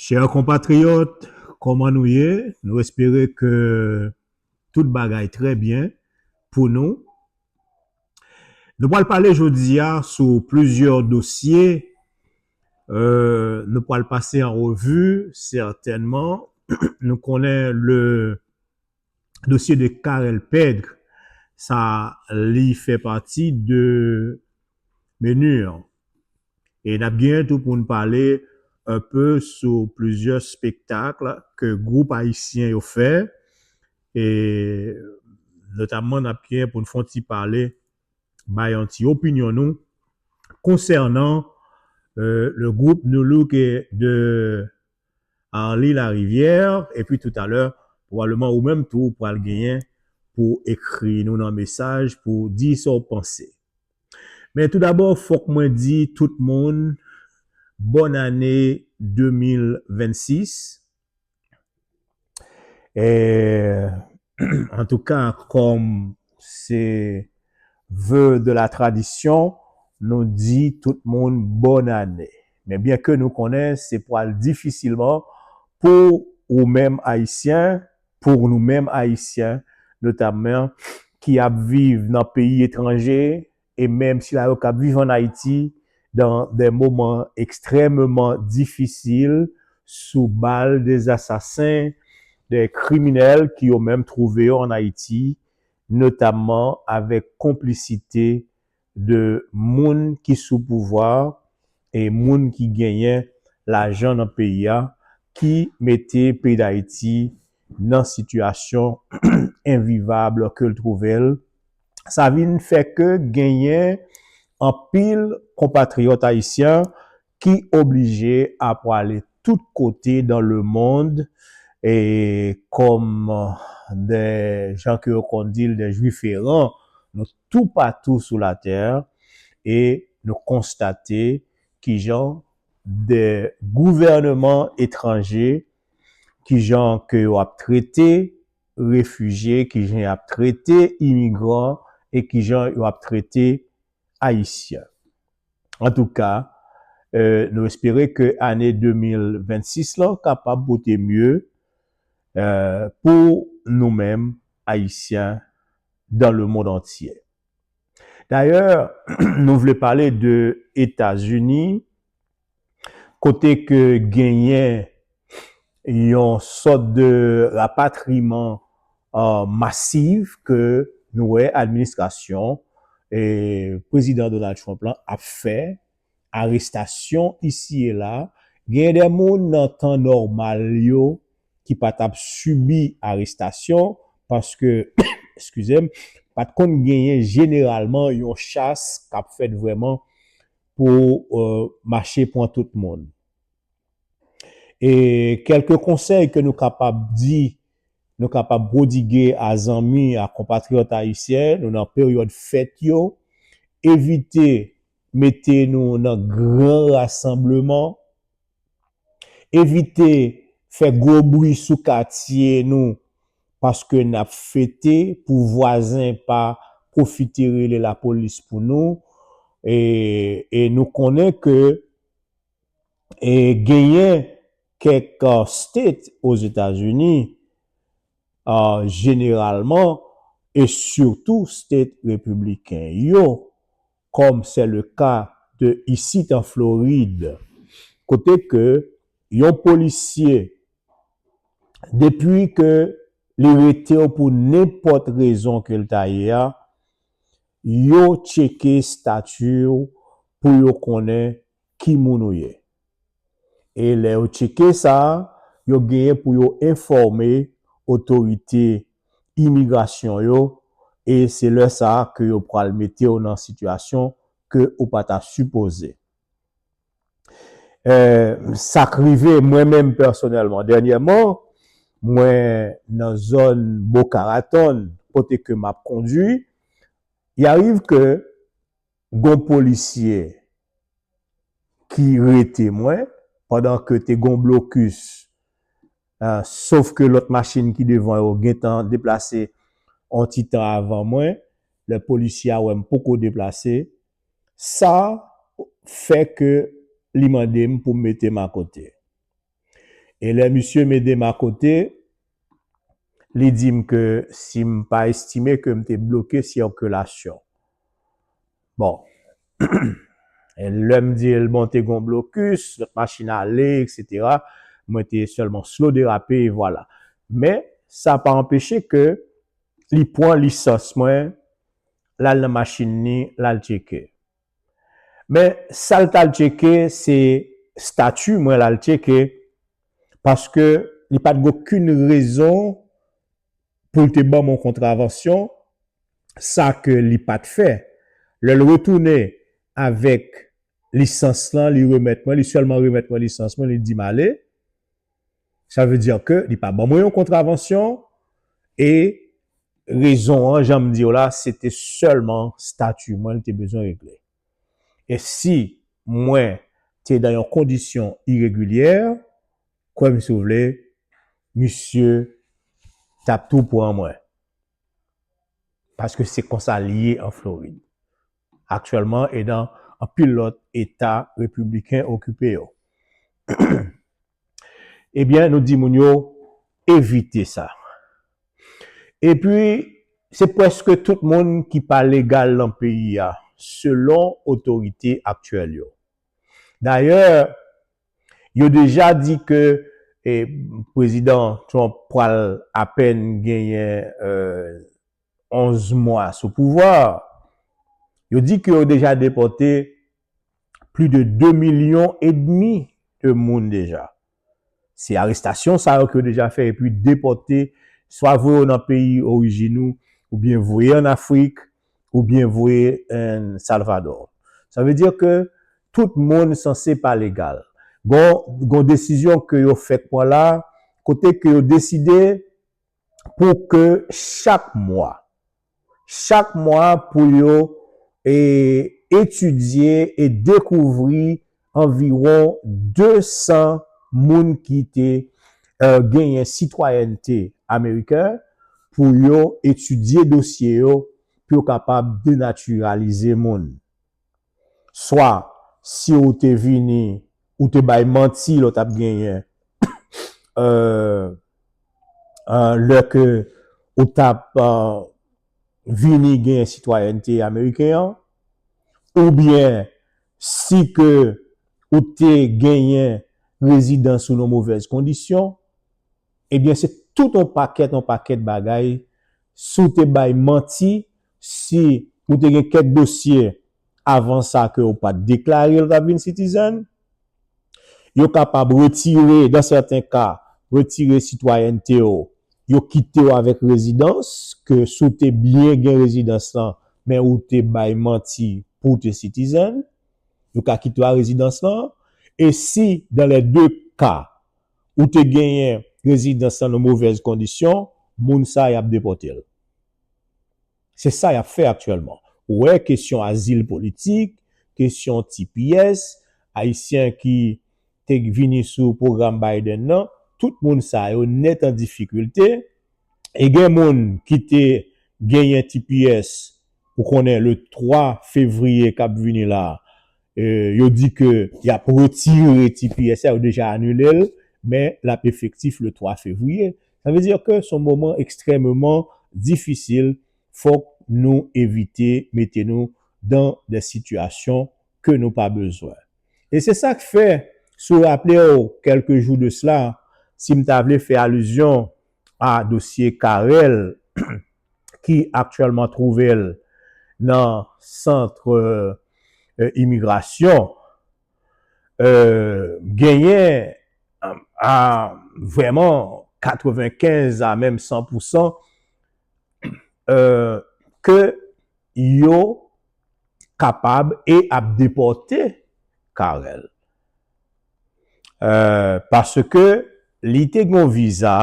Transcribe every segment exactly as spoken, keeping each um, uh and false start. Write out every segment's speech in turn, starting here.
Chè konpatriyòt, kòman nou ye? Nou espere ke tout bagay trè byen pou nou. Nou pral pale jodi a sou plizyè dosye. Euh, nou pral pase an revi, sètènman. Nou konnen le dosye de Carel Pedre, sa li fè pati de Menur. E n ap gen tou pou n pale un peu sou plizyè spektak ke gwoup ayisyen yo fè, e notamman n ap gen pou n fè yon ti pale, bay yon ti opinyon nou konsènan euh, le groupe Nulook de Arly Larivière, epi toutalè, pwobableman ou menm tou, ou pral genyen pou ekri nou nan mesaj, pou di sa w panse. Men toudabò, fòk mwen di tout moun, bòn ane de mil vennsis. E, antouka, kòm se vœu de la tradition, nou di tout moun bòn ane. Men byen ke nou konnen se pral difisilman pou ou menm Ayisyen, pou nou menm Ayisyen, notamman ki ap viv nan peyi etranje, e menm sila yo k ap viv ann Ayiti, dans des moments extrêmement difficiles, sou bal des assassins, des criminels ki yo menm twouve yo ann Ayiti, notamman avèk konplisite de moun ki sou pouvwa e moun ki genyen lajan nan peyi a, ki mete peyi Dayiti nan sitiyasyon envivab ke l twouve l. Sa vin fè ke genyen anpil konpatriyòt ayisyen ki oblije ap prale tout kote dans le monde, e kòm de jan ke yo konn di l, de jwif eran, nou toupatou sou latè, e nou konstate kijan de gouvènman etranje, kijan ke yo ap trete refijye, kijan y ap trete imigran, e kijan yo ap trete ayisyen. Antouka, euh, nou espere ke ane de mil vennsis lan kapab pote mye, euh, pou nou menm Ayisyen dans le monde entier. Dayè, nou vle pale de Etazini, kote ke genyen yon sòt de rapatriman, euh, masiv ke nou wè administrasyon, e, prezidan Donald Trump lan ap fè, arestasyon isi e la. Genyen de moun nan tan nòmal yo ki pa t ap sibi arestasyon, paske, eskize m, pa t konn genyen jeneralman yon chas k ap fèt vrèman pou, euh, mache pran tout moun. E kèlke konsèy ke nou kapab di, nou kapab pwodige a zanmi, a konpatriyòt ayisyen, nou nan peryòd fèt yo, evite mete nou nan gran rasanbleman, evite fè gwo bri sou katye nou, paske n ap fete pou vwazen pa pwofite rele lapolis pou nou, e, e nou konnen ke e genyen kèk, uh, state Ozetazini, uh, jeneralman, e sitou state repibliken yo, comme c'est le cas de isit an Florid, kote ke yon polisye, depi ke li rete w pou nenpòt rezon ke l ta ye a, yo tcheke stati w pou yo konnen ki moun ou ye. E lè yo tcheke sa, yo genyen pou yo enfòme otorite imigrasyon yo, e se lè sa a ke yo pral mete w nan sitiyasyon ke ou pa ta sipoze. Eh, sa k rive mwen menm pèsonèlman, dènyèman, mwen nan zòn Boca Raton, kote ke m ap kondui, y arive ke gon polisye ki rete mwen, pandan ke te gon blokis, eh, sof ke lòt machin ki devan yo gentan deplase on ti tan avan mwen, lè polisye a wè m poko deplase, sa fè ke li mande m pou m mete m akote. E lè misye mete m akote, li di m ke si m pa estime ke m te bloke sikilasyon. Bon. E lè m di l, bon, te gon blokis, lòt machin ale, etsetera, mwen te sèlman slow derape, e vwala. Men, sa pa anpeche ke li pran lisans mwen, l al nan machin ni, l al tcheke. Men, sa l t al tcheke, se stati mwen l al tcheke, paske li pa t gen okenn rezon pou l te ban mwen yon kontravansyon, sa ke li pa t fè. Lè l retounen avèk lisans lan, li remèt mwen, li sèlman remèt mwen lisans mwen, li di m ale. Sa vle di ke li pa ban mwen yon kontravansyon e rezon an, jan m di w la, se te sèlman stati mwen li te bezwen regle. E si mwen te nan yon kondisyon iregilyè, kwè m si w vle, misye t ap tou pran mwen. Paske se konsa l ye an Florid aktyèlman e nan anpil lòt eta repibliken okipe yo. Ebyen, nou di moun yo evite sa. Epi, se prèske tout moun ki pa legal nan peyi a, selon otorite aktyèl yo. Dayè, yo deja di ke e, Prezidan Trump pral apèn genyen e, onz mwa sou pouvwa. Yo di ke yo deja depòte plis de de milyon edmi de moun deja. Se arestasyon sa yo ke yo deja fè epi depòte, swa voye yo nan peyi orijin ou, oubyen voye an Afrik, oubyen voye an Salvadò. Sa vle di ke tout moun sanse pa legal. Gon, gon desizyon ke yo fèk pran la, kote ke yo deside pou ke chak mwa, chak mwa pou yo e, etidye e dekouvri anviwon de san moun ki te e, genyen sitwayènte ameriken, pou yo etidye dosye yo, pou yo kapab denatiralize moun. Swa, si w te vini, ou te bay manti lè w t ap genyen, e, e, lè ke ou t ap e, vini genyen sitwayènte ameriken an, oubyen si ke ou te genyen rezidans ou nan movèz kondisyon, ebyen, se tout yon pakèt, yon pakèt bagay, si w te bay manti, si ou te gen kèk dosye avan sa ke ou pa t deklare lè w t ap vin citizen, yo kapab retire, dans certains cas, retire sitwayènte w, yo kite w avèk rezidans, ke si w te byen gen rezidans lan, men ou te bay manti pou w te citizen, yo ka kite w a rezidans lan, e si, dans les deux cas, ou te genyen rezidans lan nan movèz kondisyon, moun sa y ap depòte l. Se sa y ap fè aktyèlman. Ou wè kesyon azil politik, kesyon T P S, Ayisyen ki te vini sou pwogram Biden nan, tout moun sa yo nèt an difikilte. E gen moun ki te genyen T P S, ou konnen le twa fevriye k ap vini la, e, yo di ke y ap retire T P S la, yo deja anile l, men l ap efektif le twa fevriye. Sa vle di ke se yon moman ekstrèmeman difisil. Fòk nou evite mete nou dan de sitiyasyon ke nou pa bezwen. E se sa k fè, si w raple w, kèlke jou de sila, si m ta vle fè alizyon a dosye Carel, ki aktyèlman twouve l nan sant, e, imigrasyon, e, genyen, a, vrèman katrevenkenz a menm san pousan, e, ke yo kapab e ap depòte Carel. E, paske li te gen yon viza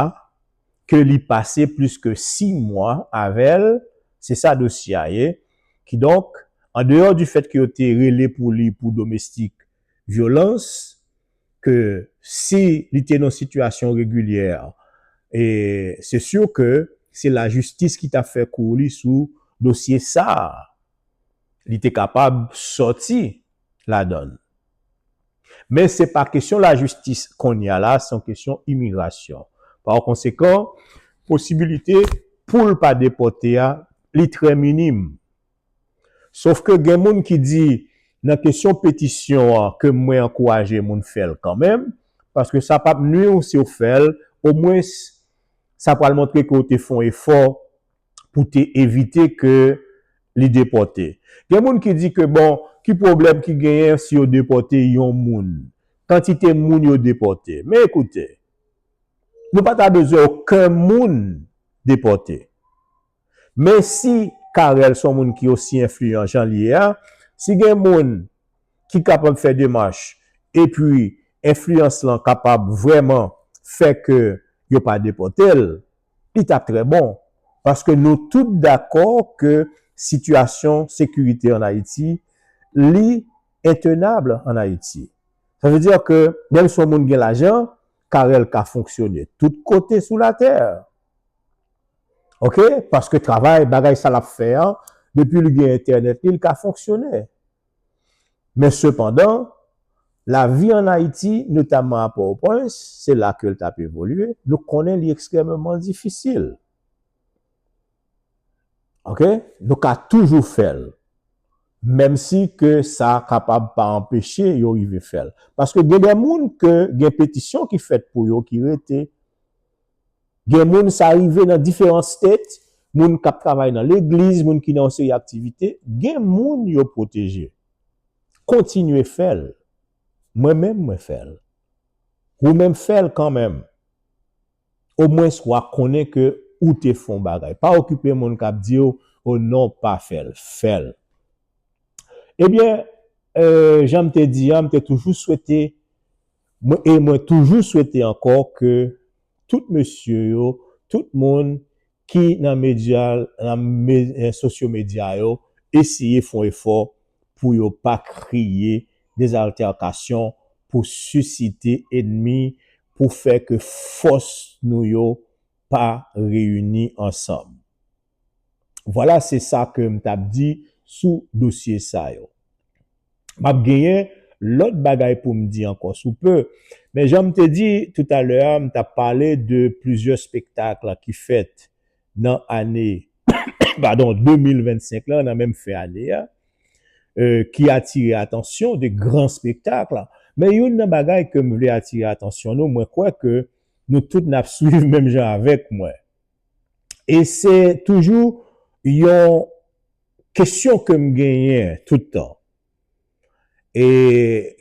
ke li pase plis ke sis mwa avè l, se sa dosye a ye. Kidonk, andeyò di fèt ke yo te rele pou li pou domestik vyolans, ke si li te nan sitiyasyon regilyè, e se si ke se lajistis ki t ap fè kou li sou dosye sa a, li te kapab sòti ladan l. Men se pa kesyon lajistis kounye a la, se yon kesyon imigrasyon. Pa konsekan, posibilite pou l pa depòte a, li trè minim. Sof ke gen moun ki di, nan kesyon petisyon an, ke mwen ankouraje moun fè l kanmenm, paske sa p ap nwi w si w fè l, omwens sa pral montre ke w te fè yon efò pou te evite ke li depòte. Gen moun ki di ke, bon, ki pwoblèm ki genyen si yo depòte yon moun? Kantite moun yo depòte. Men ekoute, nou pa ta bezwen okenn moun depòte. Men si Carel se yon moun ki osi enfliyan jan li ye a, si gen moun ki kapab fè demach, epi enfliyans lan kapab vrèman fè ke yo pa depòte l, li t ap trè bon. Paske nou tout dakò ke sitiyasyon sekirite ann Ayiti, li entenab ann Ayiti. Sa vle di ke menm si yon moun gen lajan, Carel ka fonksyone tout kote sou latè. Oke? Paske travay, bagay sa l ap fè a, depi li gen entènèt li, li ka fonksyone. Men sepandan, lavi ann Ayiti, notamman a Pòtoprens, se la ke l t ap evolye, nou konnen li ekstrèmeman difisil. Oke? Nou ka toujou fè l. Menm si ke sa kapab pa anpeche yo rive fè l. Paske gen de moun ke gen petisyon ki fèt pou yo ki rete. Gen moun sa rive nan diferan state, moun k ap travay nan legliz, moun ki nan yon seri aktivite, gen moun yo pwoteje. Kontinye fè l. Mwen menm, mwen fè l. Ou menm fè l kanmenm. Omwens w a konnen ke ou te fè yon bagay. Pa okipe moun k ap di w, o non, pa fè l. Fè l. Ebyen, euh, jan m te di a, m te toujou swete, mwen, e mwen toujou swete ankò ke tout mesye yo, tout moun ki nan medya, nan me, eh, sosyomedya yo, eseye fè yon efò pou yo pa kreye dezaltèkasyon, pou sisite ènmi, pou fè ke fòs nou yo pa reyini ansanm. Vwala, se sa ke m t ap di sou dosye sa yo. M ap genyen lòt bagay pou m di ankò sou pe. Men jan m te di toutalè a, m t ap pale de plizyè espektak ki fèt nan ane, padon, de mil vennsenk lan, nan menm fen ane a, euh, ki atire atansyon, de gran espektak. Men youn nan bagay ke m vle atire atansyon nou, mwen kwè ke nou tout n ap swiv menm jan avèk mwen. E se toujou yon kesyon ke m genyen tout tan. E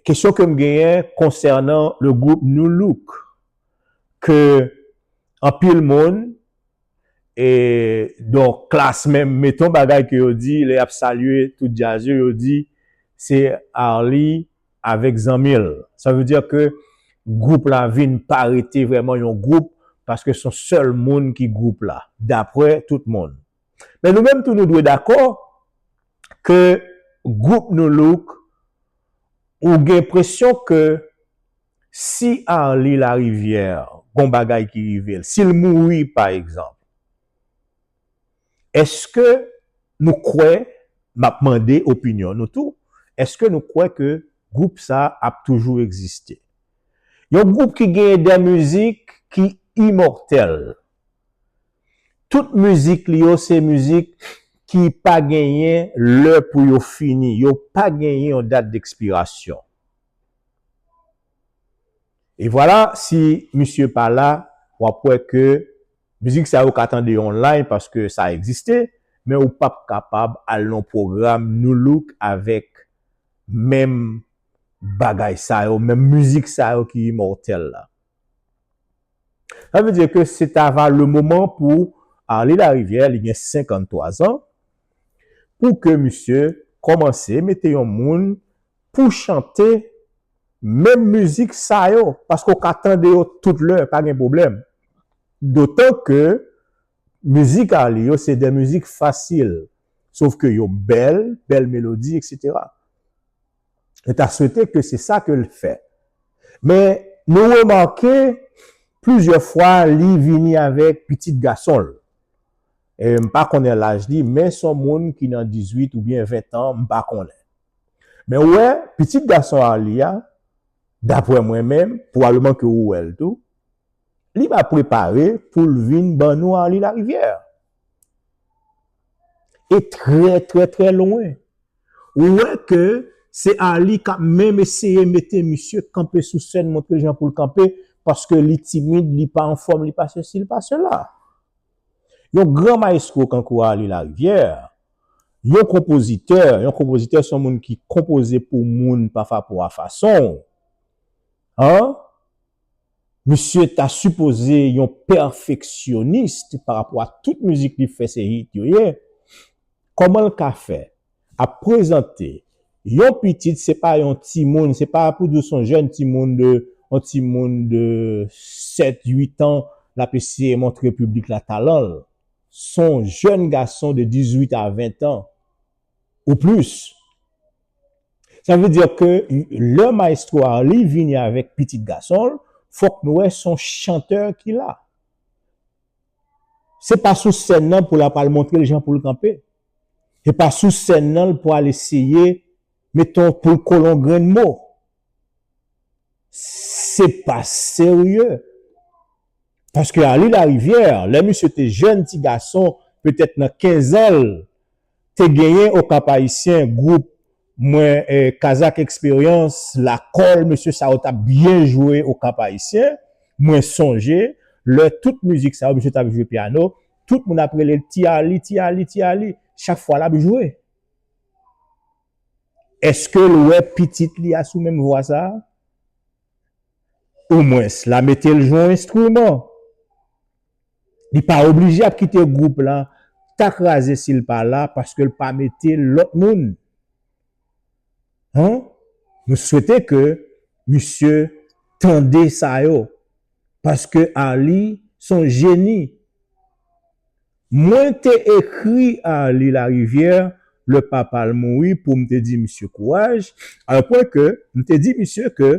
kesyon ke m genyen konsènan le group Nu Look, ke anpil moun, e donk klas menm, meton bagay ke yo di, lè y ap salye tout djaz yo, yo di se Arly avèk zanmi l. Sa vle di ke gwoup la vin pa rete vrèman yon gwoup, paske se yon sèl moun ki gwoup la, daprè tout moun. Men nou menm tou, nou dwe dakò ke gwoup Nu Look, ou gen enpresyon ke si Arly Larivière, gon bagay ki rive l, si l mouri, pa egzanp, èske nou kwè, m ap mande opinyon nou tou, èske nou kwè ke gwoup sa ap toujou egziste? Yon gwoup ki genyen de mizik ki imòtèl. Tout mizik li yo se mizik ki pa genyen lè pou yo fini, yo pa genyen yon dat dekspirasyon. E vwala, si misye pa la, w ap wè ke mizik sa yo ka tande online paske sa egziste, men ou p ap kapab al nan pwogram Nu Look avèk menm bagay sa yo, menm mizik sa yo ki imòtèl la. Sa vle di ke se ta va le moman pou Arly Larivière, li gen senkanntwa zan, pou ke misye kòmanse mete yon moun pou chante menm mizik sa yo, paske w ka tande yo tout lè, pa gen pwoblèm. Dotan ke mizik Arly yo se de mizik fasil, sof ke yo bèl, bèl melodi, etsetera. Nou ta swete ke se sa ke l fè. Men nou remake plizyè fwa li vini avèk pitit gason l. E m pa konnen laj li, men se yon moun ki nan dizuit oubyen ven an, m pa konnen. Men ou wè, pitit gason Arly a, Daprè mwen menm, pwobableman ke ou wè l tou, li pa prepare pou l vin ban nou Arly Larivière. E trè, trè, trè lwen. Ou wè ke se Arly k ap menm eseye mete misye kanpe sou sèn, montre jan pou l kanpe, paske li timid, li pa anfòm, li pa sesi, li pa sela. Yon gran mayestwo kankou Arly Larivière, yon konpozitè, yon konpozitè se yon moun ki konpoze pou moun pa rapò a fason w. An? Misye ta sipoze yon pèfeksyonis pa rapò a tout mizik li fè, se hit yo ye. Kòman l ka fè ap prezante yon pitit, se pa yon timoun, se pa pou di w se yon jèn timoun de, yon timoun de sèt, uit an, l ap eseye montre piblik la talan l. Se yon jèn gason de dizuit a ven an ou plis. Sa vle di ke lè Maestro Arly vini avèk pitit gason l, fòk nou wè se yon chantè ki la. Se pa sou sèn nan pou l ap al montre l jan pou l kanpe. Se pa sou sèn nan l pou al eseye, meton, pou l kole yon grenn mo. Se pa serye. Paske Arly Larivière, lè misye te jèn ti gason, petèt nan kenz an l, te genyen Okap Ayisyen, gwoup mwen, eh, Kazak Experience, Lakòl, mesye sa yo t ap byen jwe Okap Ayisyen. Mwen sonje, lè tout mizik sa yo, misye t ap jwe pyano, tout moun ap rele l Ti Arly, Ti Arly, Ti Arly. Chak fwa l ap jwe. Èske l wè pitit li a sou menm vwa sa a? Omwens, l a mete l jwe yon enstriman. Li pa oblije ap kite gwoup la ta kraze si l pa la, paske l pa mete lòt moun. An? Nou swete ke misye tande sa yo, paske Arly se yon jeni. Mwen te ekri Arly Larivière lè papa l mouri pou m te di misye kouraj, alpwen ke m te di misye ke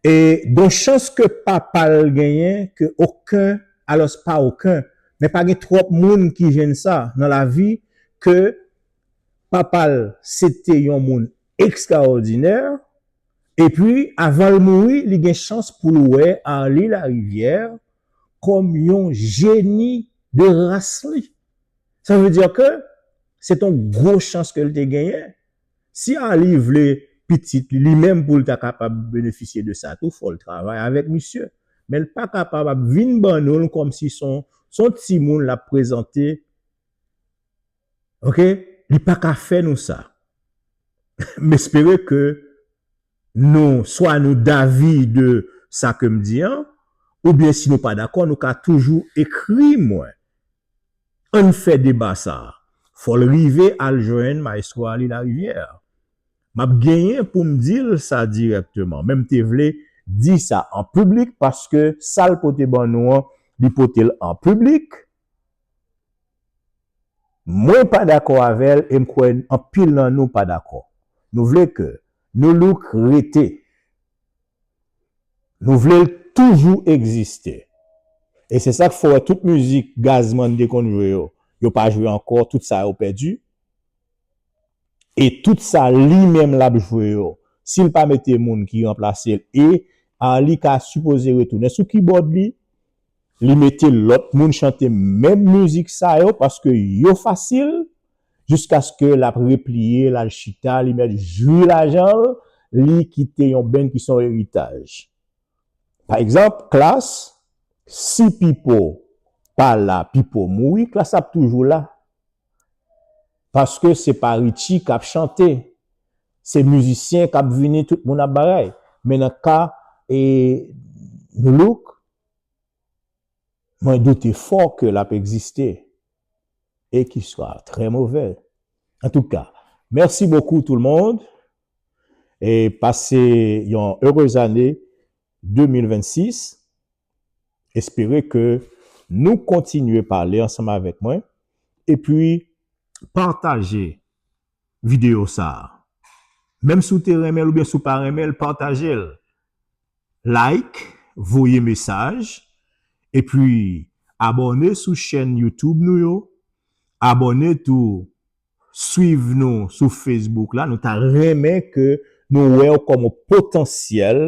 e gon chans ke papa l genyen ke okenn, alòs pa okenn, men pa gen twòp moun ki jwenn sa nan lavi, ke papa l se te yon moun ekstraòdinè, epi avan l mouri, li gen chans pou l wè Arly Larivière kòm yon jeni de ras li. Sa vle di ke se t on gwo chans ke l te genyen. Si Arly vle pitit li, li menm pou l ta kapab benefisye de sa tou, fò l travay avèk misye. Men l pa kapab ap vin ban nou l kòmsi se on, se on timoun l ap prezante. Oke? Li pa ka fè nou sa. M espere ke nou, swa nou davi de sa ke m di an, oubyen si nou pa dakò, nou ka toujou ekri mwen. Ann fè deba sa a. Fò l rive al jwenn Maestro Arly Larivière. M ap genyen pou m di l sa dirèkteman. Men m te vle di sa an piblik paske sa l pote ban nou an, li pote l an piblik. Mwen pa dakò avè l e m kwè anpil nan nou pa dakò. Nou vle ke Nu Look rete. Nou vle l toujou egziste. E se sa k fè w wè tout mizik Gazman te konn jwe yo, yo pa jwe ankò, tout sa yo pèdi. E tout sa li menm l ap jwe yo, si l pa mete moun ki ranplase l, e Arly ka sipoze retounen sou kibòd li, li mete lòt moun chante menm mizik sa yo, paske yo fasil, jiskaske l ap repliye, l al chita, li mèt jwi lajan l, li kite yon band ki se yon eritaj. Pa egzanp, Klass, si Pipo pa la, Pipo mouri, Klass ap toujou la. Paske se pa Richie k ap chante. Se mizisyen k ap vini, tout moun ap bagay. Men nan ka, e, Nu Look, mwen doute fò ke l ap egziste. Et qui sera très mauvais. Antouka, mèsi bokou tout le monde. E pase yon erez ane de mil vennsis. Espere ke nou kontinye pale ansanm avèk mwen. Epi, pataje videyo sa a. Menm si w te renmen l oubyen si w pa renmen l, pataje l. Like, voye mesaj, epi abòne sou chèn YouTube nou yo. Abòne tou, swiv nou sou Facebook la. Nou ta renmen ke nou wè w kòm yon potansyèl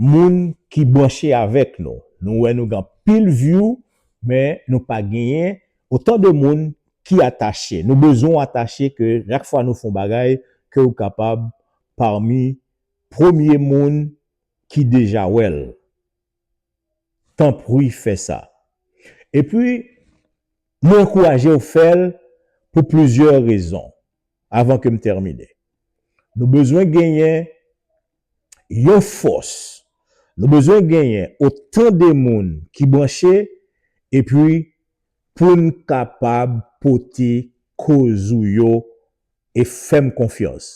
moun ki branche avèk nou. Nou wè nou gen anpil view, men nou pa genyen otan de moun ki atache. Nou bezwen w atache ke chak fwa nou fè yon bagay, ke w kapab pami premye moun ki deja wè l. Tanpri fè sa. Epi, mwen ankouraje w fè l pou plizyè rezon, avan ke m tèmine. Nou bezwen genyen yon fòs. Nou bezwen genyen otan de moun ki branche, epi pou n kapab pote koz ou yo e fè m konfyans.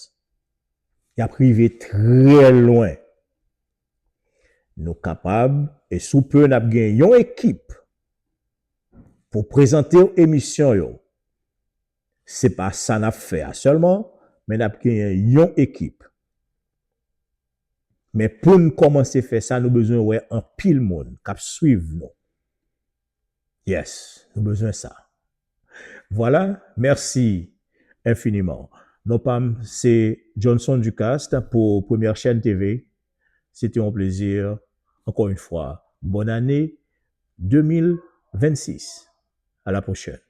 Y ap rive trè lwen. Nou kapab, e sou pe, n ap gen yon ekip pou prezante w emisyon yo. Se pa sa n ap fè a sèlman, men n ap genyen yon ekip. Men pou n kòmanse fè sa, nou bezwen wè anpil moun k ap swiv nou. Yes, nou bezwen sa. Voilà, merci infiniment. Non pa m, se Johnson Ducaste pour Première Chaîne T V. C'était un plaisir. Encore une fois, bonne année deux mille vingt-six. À la prochaine.